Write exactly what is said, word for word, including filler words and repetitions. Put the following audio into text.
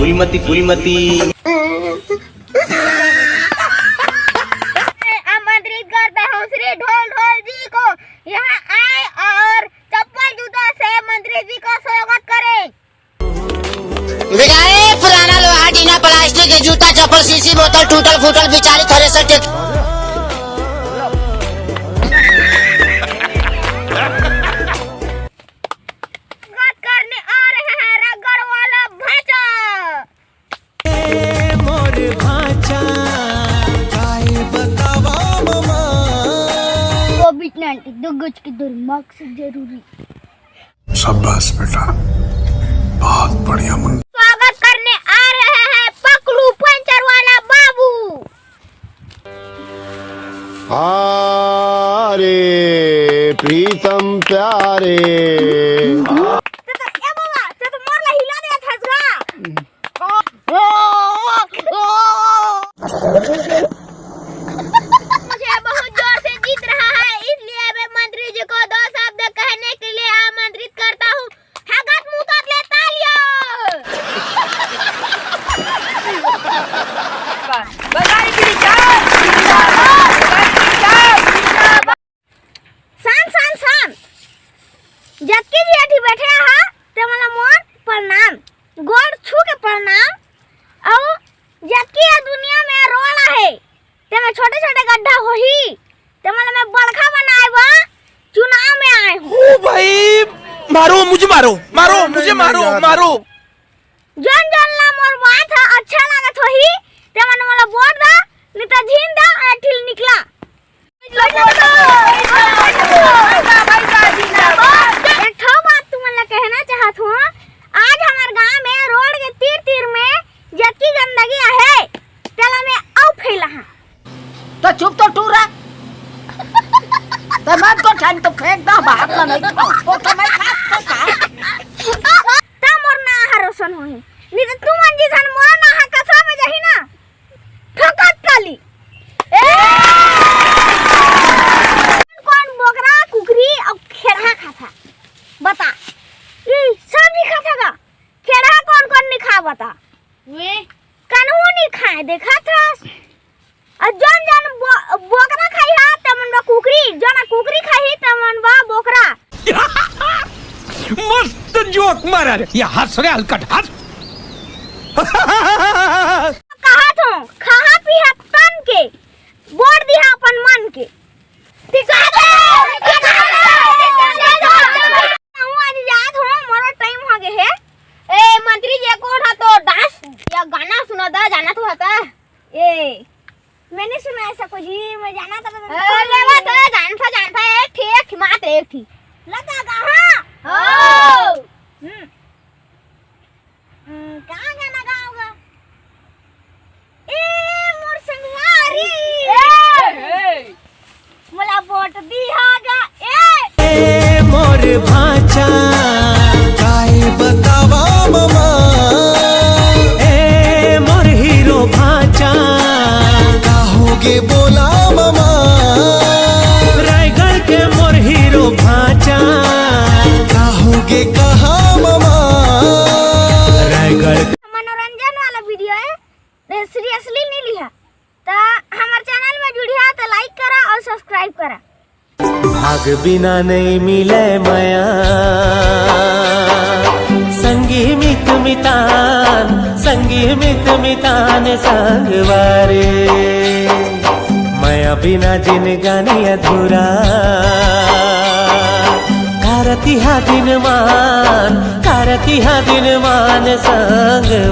फूलमती, फूलमती। आमंत्रित करता हूँ श्री ढोल ढोल जी को, यहाँ आए और चप्पल जूता से मंत्री जी का स्वागत करें। बेटा, ए पुराना लोहा टीना प्लास्टिक के जूता चप्पल शीशी बोतल टूटल फूटल बिचारी थ्रेसर ट्रैक्टर। स्वागत करने आ रहे हैं रगड़ वाला भांचा। ए मोर भांचा, काय बतावा ममा। कोविड नाइन्टीन दो गज की दूरी, मास्क जरूरी। शाबाश बेटा, बहुत बढ़िया मुन्ना। स्वागत करने आ रहे हैं पकलू पंचर वाला बाबू। हारे प्रीतम प्यारे। ते तो, ए बाबा, ते तो मोर ला हिला देत हस गा। मुझे बहुत जोर से जीत रहा है, इसलिए मैं मंत्री जी को दो शब्द कहने के लिए आमंत्रित करता हूँ। हगत मुतत ले तालियो। शान, शान, शान। जतकी जी एठी बैठे हा, ते मला मोर प्रणाम। गोड़ छू के प्रणाम। अउ जतकी ये दुनिया में रोड आहे, ते में छोटे-छोटे गड्ढा होही, ते मन ल मैं बड़खा बनाए बर चुनाव में आए हूँ। ओ भाई, मारो, मुझे मारो, मारो, मुझे मारो, मारो। जौन जौन ला मोर बात ह अच्छा लागत होही, ते मन मोला वोट दा, नहीं तो झीन दा, अठिल निकला। एक ठो बात तुमन ला कहना चाहत हूँ, आज हमार गांव में रोड के तीर तीर में जतकी गंदगी आहे, तेला मैं अउ फैलाहा। तो चुप तो टूरा। तो मत को ठान तो फेंक दो, बाप ना नहीं खाओ। वो तो मैं खा तो खा। ता मोर ना हा रोशन होही, नहीं तो तुमन जी झन मोर ना हा कचरा में जाही ना। ठोकत काली। ए! कौन बोकरा, कुकरी अउ खेड़हा खाता? बता। ई सब नहीं खाता का? खेड़हा कौन कौन नहीं खा बता? वे कनहू नहीं खाए, देखा था। अउ जौन जौन बो-, बोकरा खाई हा, ते मन बा कुकरी, जौन कुकरी खाई, ते मन बा बोकरा। मस्त जोक मारा रे, ये हंस रे हलकट हंस। कहा थो, खाहा पीहा तन के, वोट दिहा अपन मन के। ठीक है? हूँ आज जात हूँ, मोरो टाइम हो गए है। ए मंत्री जी, कोन हा तो डांस या गाना सुना दा, जाना तो हता। ए, मैंने सुना ऐसा कुछ ही, मैं जाना था, मैं ए, लेवा तो जानता, जानता, एक ठी, एक ठी, मात्र एक ठी। लगा कहाँ? हो। हम्म। हम्म, कहाँ गाना गाओगा? ए, मोर संगवारी। ए, ए। मोला वोट दिहा गा, ए। ए, मोर भांचा। काय बतावा ममा। ए, मोर हीरो भांचा। का होगे बोला ममा। रायगढ़ के मोर हीरो भांचा। का होगे कहा ममा। रायगढ़। मनोरंजन वाला वीडियो है, सीरियसली नहीं लिहा। तो हमारे चैनल में जुड़िया तो लाइक करा और सब्सक्राइब करा। भाग बिना नहीं मिले मया, संगी मित मितान, संगी मित मितान संगवारी। मया बिना जिनगानी अधूरा, कारतिहा दिन मान, कारतिहा दिन मान संगवारी।